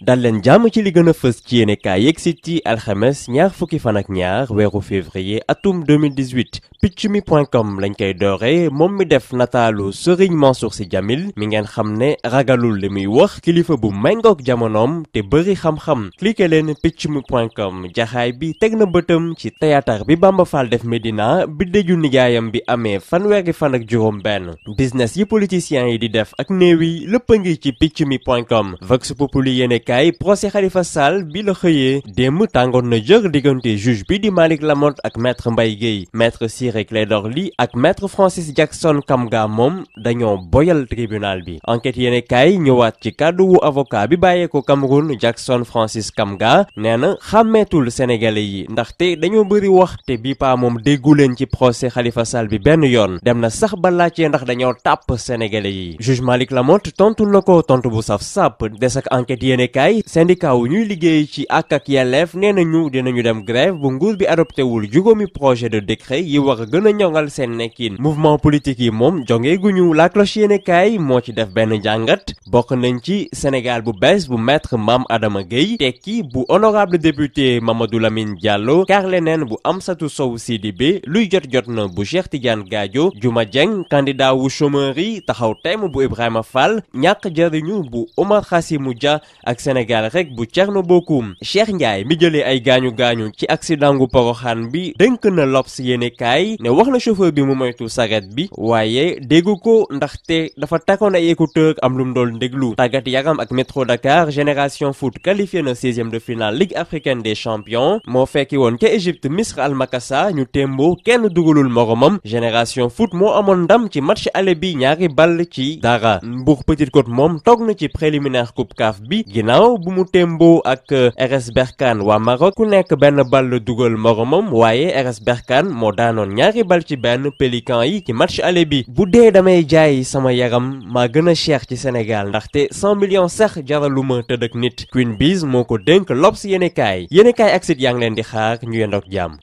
dal leen jàmm ci li gën a fës ci yéenekaay yeeg site yi alxames ñaar fukki fan ak ñaar weeru février atum 2018 piccumi.com lañ koy doore moom mi def nataalu Serigne Mansour Sy Djamil mi ngeen xam ne ragalul li muy wax kilifa bu méngoog jamonoom te bëri xam-xam cliqué leen piccumi.com jaxaay bi teg na bëtam ci théâtre bi Bamba Fall def Médina bi dëju nijaayam bi amee fanweeri fan ak juróom benn business yi politiciens yi di def ak néew yi lépp a ngi ci piccumi.com Vox Populi yéenekaay procès Khalifa Sall bi la xëyee démb tàngoon na jër diggante juge bi di Malick Lamotte ak maître Mbaye Guèye maître Ciré Clédor Ly ak maître Francis Jackson Kamga moom dañoo boyal tribunal bi enquête yéenekaay ñëwaat ci kàddu wu avocat bi bàyyeeko Cameroun Jackson Francis Kamga nee na xàmmeetul sénégalais yi ndaxte dañoo bëri wax te bii paa moom déggu leen ci procès Khalifa Sall bi benn yoon dem na sax ba laajte ndax dañoo tàpp sénégalais yi juge Malick Lamotte tontu na ko tontu bu saf sàpp des ak enquête yéenekaay syndicat wu ñuy liggéey ci ak yelleef nee nañu dinañu dem grève bu nguur bi adopté wul juróomi projet de décret yi war a gën a ñoŋal seen nekkin mouvement politique yi moom jonge guñu la cloche yéenekaay moo ci def benn jàngat bokk nañ ci Sénégal bu bees bu maître Mame Adama Gueye tekki bu honorable député Mamadou Lamine Diallo kar leneen bu Amsatou Sow Sidibé luy jot na bu Cheikh Tidiane Gadio Juma Dieng candidat wu chômeur yi taxaw temm bu Ibrahima Fall ñàkk jariñu bu Omar Khassimou Dia ak Sénégal rek bu Thierno Bocoum Cheikh Ndiaye mi jëlee ay gaañu ci accident gu Porokhane bi dénk na L'Obs yéenekaay ne wax na chauffeur bi mu moytu saret bi waaye déggu ko ndaxte dafa takkoon ay écouteur am lu mu doon déglu tàggat yaram ak Métro Dakar Génération Foot qualifié na 16e de finale Ligue africaine des champions moo fekki woon ca Égypte Misr Al Makassa ñu témboo kenn dugalul moromam Génération Foot moo amoon ndam ci match aller bi ñaari ball ci dara Mbour Petite Côte moom toog na ci préliminaire coupe CAF bi ginnaaw bu mu témboo ak RS Berkane waa Maroc ku nekk benn ball dugal moromam waaye RS Berkane moo daanoon ñaari ball ci benn Pélican yi ci match aller bi bu dee damay jaay sama yaram maa gën a cher ci Sénégal ndaxte 100 millions sax jaraluma tëdd ak nit Queen Biz moo ko dénk L'Obs yéenekaay ak sit yaa ngi leen di xaar ñu yendook jàmm